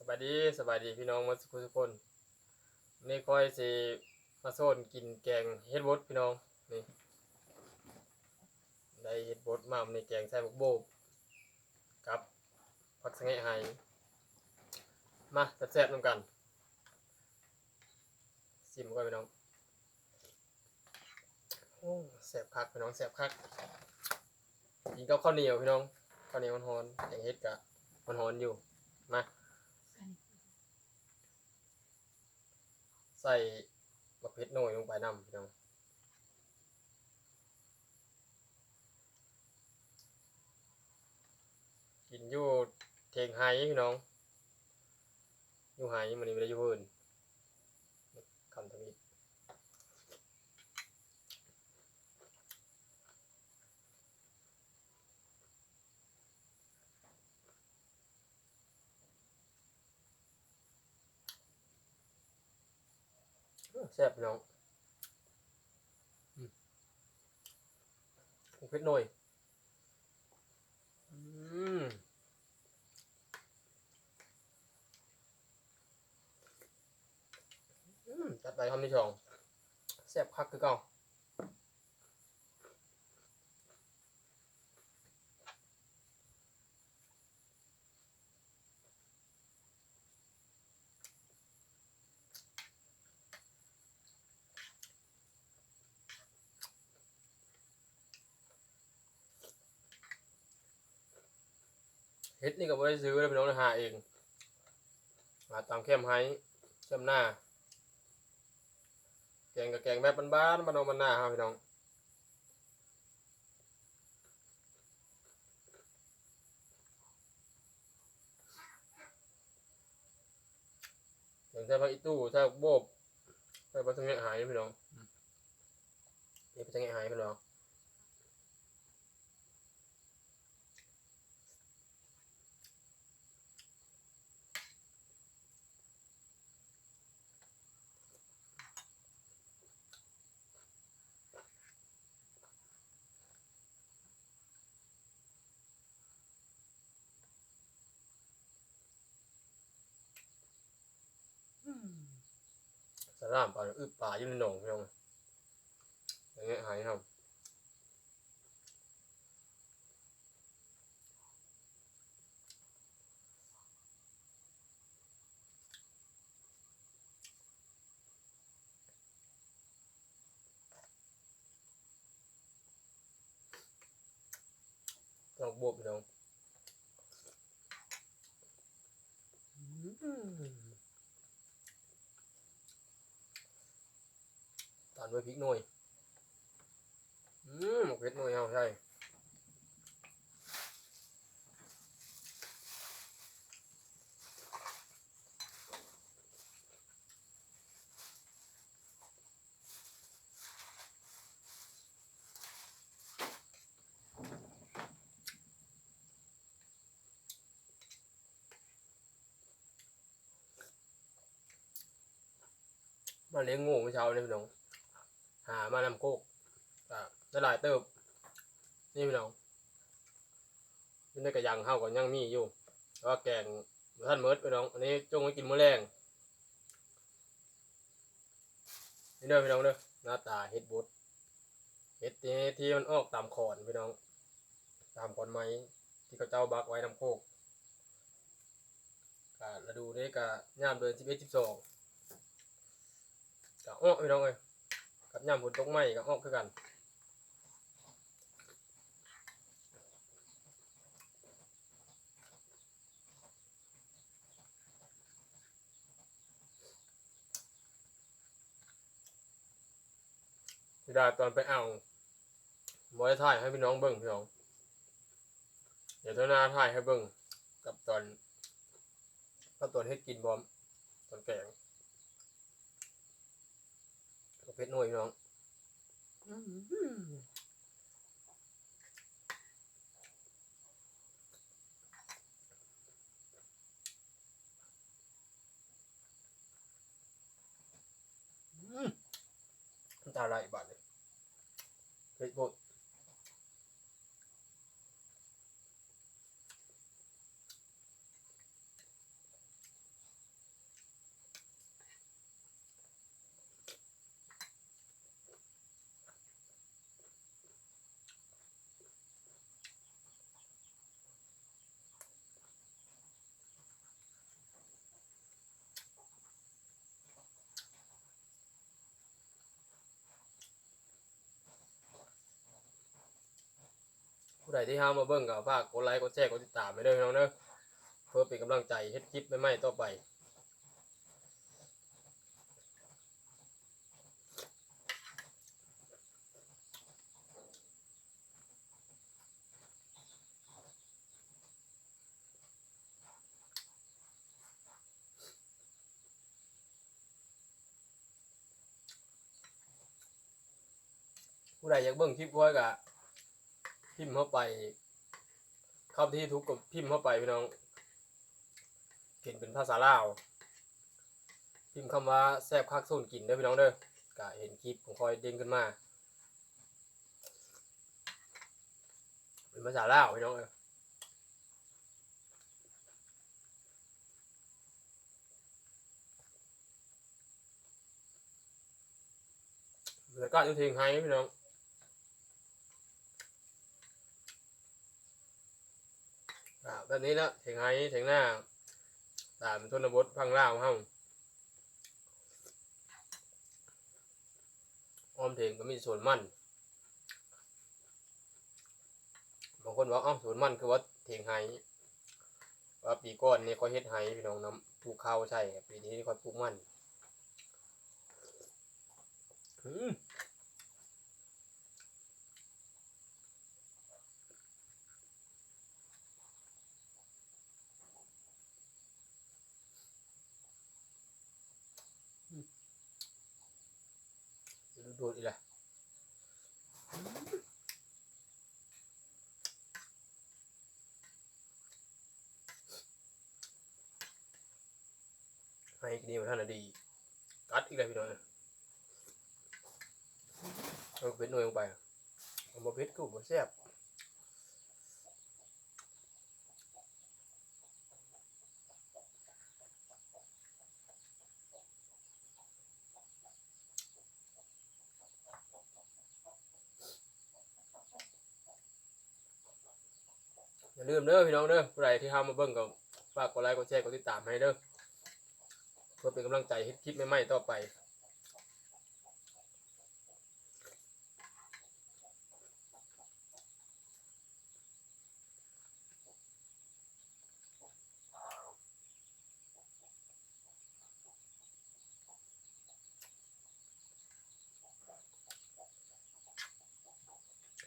ບາຍດີ ສະບາຍດີພີ່ນ້ອງໝົດສູ່ຄົນ. ມື້ນີ້ຂ້ອຍຊິມາສອນກິນແກງເຫັດບົດພີ່ນ້ອງ. ນີ້ ໄດ້ເຫັດບົດມາ ມື້ນີ້ແກງໃສ່ໝາກໂບບກັບຜັກສະແງະໄຫ. ມາແຊບໆນຳກັນ. ຊີມກ່ອນພີ່ນ້ອງ. ໂອ້ ແຊບຄັກພີ່ນ້ອງ ແຊບຄັກ. ກິນກັບເຂົ້າໜຽວພີ່ນ້ອງ ເຂົ້າໜຽວຮ້ອນໆ ແກງເຫັດກະຮ້ອນໆຢູ່. ມາ ໃສ່ບັກເຜັດໜ້ອຍລົງໄປນຳພີ່ນ້ອງ. ກິນຢູ່ເທິງໄຮ່ພີ່ນ້ອງ ຢູ່ໄຮ່ ມື້ນີ້ບໍ່ໄດ້ຢູ່ເຮືອນ. ຄຳທຳອິດ. ແຊບພີ່ນ້ອງ. ອືມ ເຜັດໜ້ອຍ. ອືມ ອືມ ຈັດໄປຄຳທີສອງ ແຊບຄັກຄືເກົ່າ. ເຫັດນີ້ກໍບໍ່ໄດ້ຊື້ເດີພີ່ນ້ອງ ຫາເອງ ຫາຕາມແຄມໄຮ່ແຄມນາ. ແກງກໍແກງແບບບ້ານໆ ບ້ານນອກບ້ານນາເຮົາພີ່ນ້ອງ. ແກງໃສ່ຜັກອີ່ຕູ່ ໃສ່ບັກໂບບ ໃສ່ຜັກສະແງະໄຫພີ່ນ້ອງ. ອືມ ເຮັດຜັກສະແງະໄຫເພິ່ນວ່າ. ສະຫຼາມປາ ອຶບປາຢູ່ໃນໜອງພີ່ນ້ອງ. ອັນນີ້ໄຫເຮົາ ດອກບວບພີ່ນ້ອງ. ອືມ ຕາມດ້ວຍພິກໜ່ວຍ. ອືມ ໝາກເຜັດໜ່ວຍເຮົາໃສ່. ມາລ້ຽງງົວມື້ເຊົ້ານີ້ພີ່ນ້ອງ ຫາມານຳໂຄກ ກໍໄດ້ຫຼາຍເຕີບ. ນີ້ພີ່ນ້ອງ ຢູ່ໃນກະຍັງເຮົາກໍຍັງມີຢູ່ ແຕ່ວ່າແກງບໍ່ທັນໝົດພີ່ນ້ອງ. ອັນນີ້ຈົ່ງໄວ້ກິນມື້ແລງ. ນີ້ເດີພີ່ນ້ອງເດີ ໜ້າຕາເຫັດບົດ ເຫັດທີ່ ທີ່ມັນອອກຕາມຂອນພີ່ນ້ອງ ຕາມຂອນໄມ້ທີ່ເຂົາເຈົ້າບັກໄວ້ນຳໂຄກ. ກະລະດູນີ້ກະຍາມເດືອນສິບເອັດ ສິບສອງ ກະອອກພີ່ນ້ອງເອີຍ ກັບຍາມຝົນຕົກໃໝ່ກະອອກຄືກັນ. ເສຍດາຍຕອນໄປເອົາ ບໍ່ໄດ້ຖ່າຍໃຫ້ພີ່ນ້ອງເບິ່ງພີ່ນ້ອງ. ດຽວເທື່ອໜ້າຖ່າຍໃຫ້ເບິ່ງ ກັບຕອນ ກັບຕອນເຮັດກິນພ້ອມ ຕອນແກງ. ເຜັດໜ່ວຍພີ່ນ້ອງ. ອືມ ອືມ ນ້ຳຕາໄຫຼບາດນີ້ ເຜັດໂພດ. ອ ຜູ້ໃດທີ່ເຮົາມາເບິ່ງກໍຝາກກົດໄລ ກົດແຊ ກົດຕິດຕາມໃຫ້ເດີພີ່ນ້ອງເດີ ເພື່ອເປັນກຳລັງໃຈເຮັດຄລິບໃໝ່ໆຕໍ່ໄປ. ຜູ້ໃດຢາກເບິ່ງຄລິບຂ້ອຍກະພິມເຂົ້າໄປ ເຂົ້າທີ່ຢູທູບກໍພິມເຂົ້າໄປພີ່ນ້ອງ ເຫັນເປັນພາສາລາວ ພິມຄຳວ່າແຊບຄັກສູນກິນເດີພີ່ນ້ອງເດີ ກະເຫັນຄລິບຂອງຂ້ອຍເດ້ງຂຶ້ນມາ ເປັນພາສາລາວພີ່ນ້ອງເອີຍ. ບັນຍາກາດຢູ່ເທິງໄຮ່ພີ່ນ້ອງ ກະແບບນີ້ແຫຼະ ເທິງໄຮ່ເທິງນາ ຕາມຊົນນະບົດຝັ່ງລາວເຮົາ ອ້ອມເທິງກໍມີສວນມັນ. ບາງຄົນວ່າ ເອົ້າ ສວນມັນຄືວ່າເຖິງໄຮ່ ວ່າປີກ່ອນນີ້ຂ້ອຍເຮັດໄຮ່ພີ່ນ້ອງ ນຳປູກເຂົ້າໃສ່ ປີນີ້ຂ້ອຍປູກມັນ. ອືມ ດູດອີກແລ້ວ ໃຫ້ດີບໍ່ທັນນະດີ ກັດອີກແລ້ວພີ່ນ້ອງເອີຍ ເອົາເຜັດໜ້ອຍລົງໄປ ບໍ່ເຜັດກໍບໍ່ແຊບ. ຢ່າລືມເດີພີ່ນ້ອງເດີ ຜູ້ໃດທີ່ເຂົ້າມາເບິ່ງກໍຝາກກົດໄລ ກົດແຊ ກົດຕິດຕາມໃຫ້ເດີ ເພື່ອເປັນກຳລັງໃຈເຮັດຄລິບໃໝ່ໆຕໍ່ໄປ.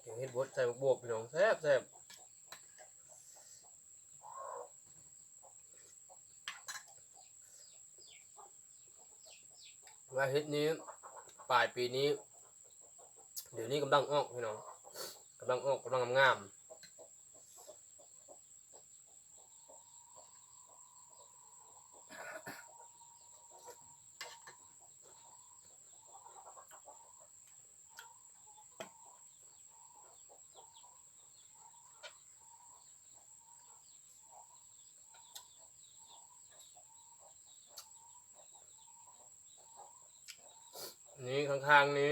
ແກງເຫັດບົດໃສ່ໝາກບວບພີ່ນ້ອງ ແຊບໆ. ວ່າເຫັດນີ້ປາຍປີນີ້ ດຽວນີ້ກຳລັງອອກພີ່ນ້ອງ ກຳລັງອອກ ກຳລັງງາມໆ. ນີ້ຂ້າງໆນີ້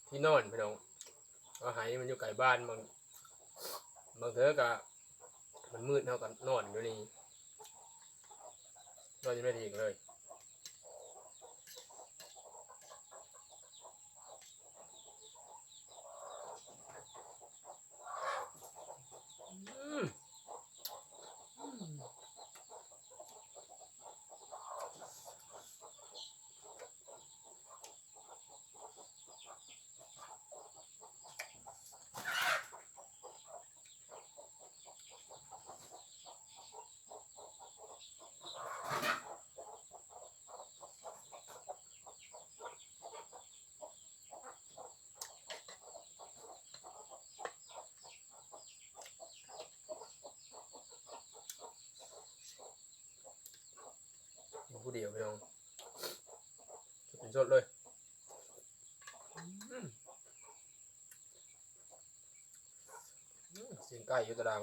ທີ່ນອນພີ່ນ້ອງ ເອົາໄຮ່ມັນຢູ່ໃກ້ບ້ານ ບາງ ບາງເທື່ອກະມັນມືດເຮົາກະນອນຢູ່ນີ້ ນອນຢູ່ໃນທີ່ເລີຍ. ກິນຜູ້ດຽວພີ່ນ້ອງ ກິນສົດເລີຍ. ອືມ ສຽງໄກ່ຢູ່ຕາດາງ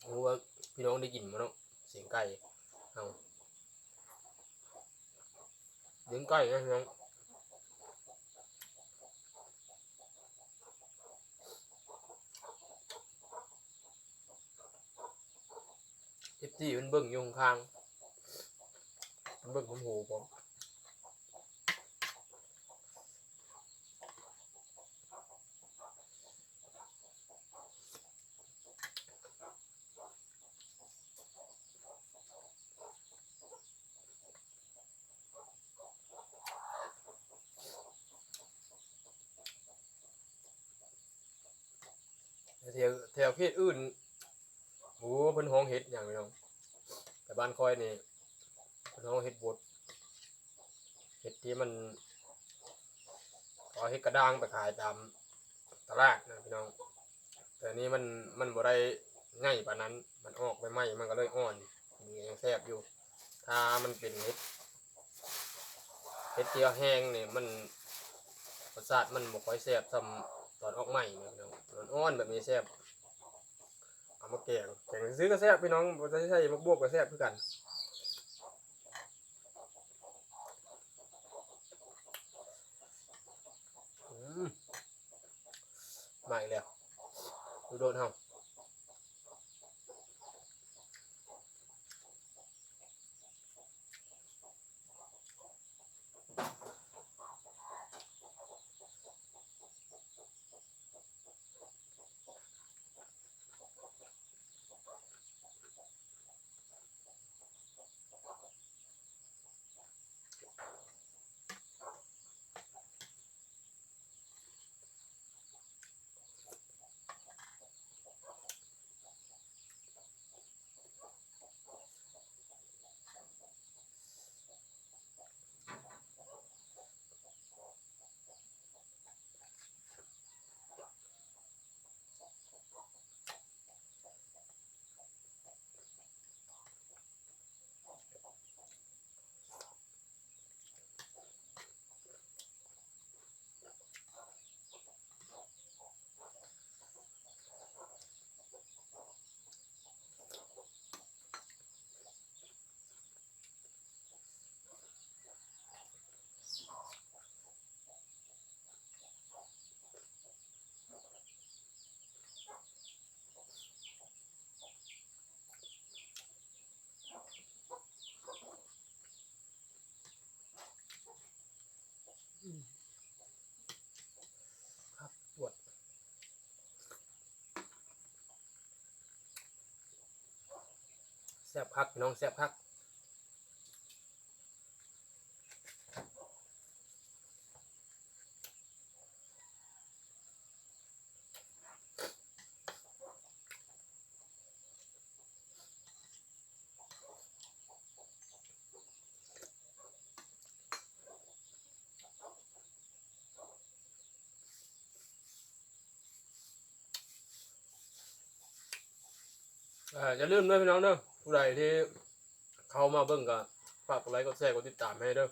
ບໍ່ຮູ້ວ່າພີ່ນ້ອງໄດ້ຍິນບໍ່ເນາະ ສຽງໄກ່ເຮົາ ລ້ຽງໄກ່ນະພີ່ນ້ອງ. ເອັຟຊີເພິ່ນເບິ່ງຢູ່ຂ້າງໆ ເບິ່ງຫູພ້ອມ. ເຂດອື່ນ ໂອ້ ເພິ່ນຮ້ອງເຫັດຫຍັງພີ່ນ້ອງ ແຕ່ບ້ານຂ້ອຍນີ້ເພິ່ນຮ້ອງເຫັດບົດ ເຫັດທີ່ມັນ ເຂົາເອົາເຫັດກະດ້າງໄປຂາຍຕາມຕະຫຼາດນະພີ່ນ້ອງ ແຕ່ນີ້ມັນ ມັນບໍ່ໄດ້ໃຫຍ່ປານນັ້ນ ມັນອອກໃໝ່ໆ ມັນກໍເລີຍອ່ອນ ມັນຍັງແຊບຢູ່ ຖ້າມັນເປັນເຫັດ ເຫັດທີ່ແຫ້ງນີ້ມັນ ລົດຊາດມັນບໍ່ຄ່ອຍແຊບສ່ຳຕອນອອກໃໝ່ນະພີ່ນ້ອງ ອ່ອນໆ ແບບນີ້ແຊບ ເອົາມາແກງ ແກງຊື່ໆກໍແຊບພີ່ນ້ອງ ບໍ່ໄດ້ໃສ່ໝາກບວບກໍແຊບຄືກັນ ອືມ ມາອີກແລ້ວ ດູໂດດເຮົາ. ຄັກປວດ ແຊບຄັກພີ່ນ້ອງ ແຊບຄັກ. ເອີ ຢ່າລືມເດີພີ່ນ້ອງເດີ ຜູ້ໃດທີ່ເຂົ້າມາເບິ່ງກໍຝາກກົດໄລ ກົດແຊ ກົດຕິດຕາມໃຫ້ເດີ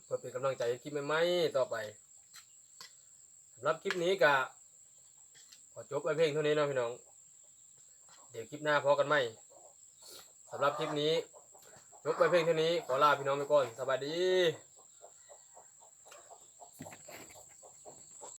ເພື່ອເປັນກຳລັງໃຈເຮັດຄລິບໃໝ່ໆຕໍ່ໄປ. ສຳລັບຄລິບນີ້ກະຂໍຈົບໄວ້ພຽງເທົ່ານີ້ເນາະພີ່ນ້ອງ ດຽວຄລິບໜ້າພໍ້ກັນໃໝ່. ສຳລັບຄລິບນີ້ຈົບໄວ້ພຽງເທົ່ານີ້ ຂໍລາພີ່ນ້ອງໄປກ່ອນ ສະບາຍດີ.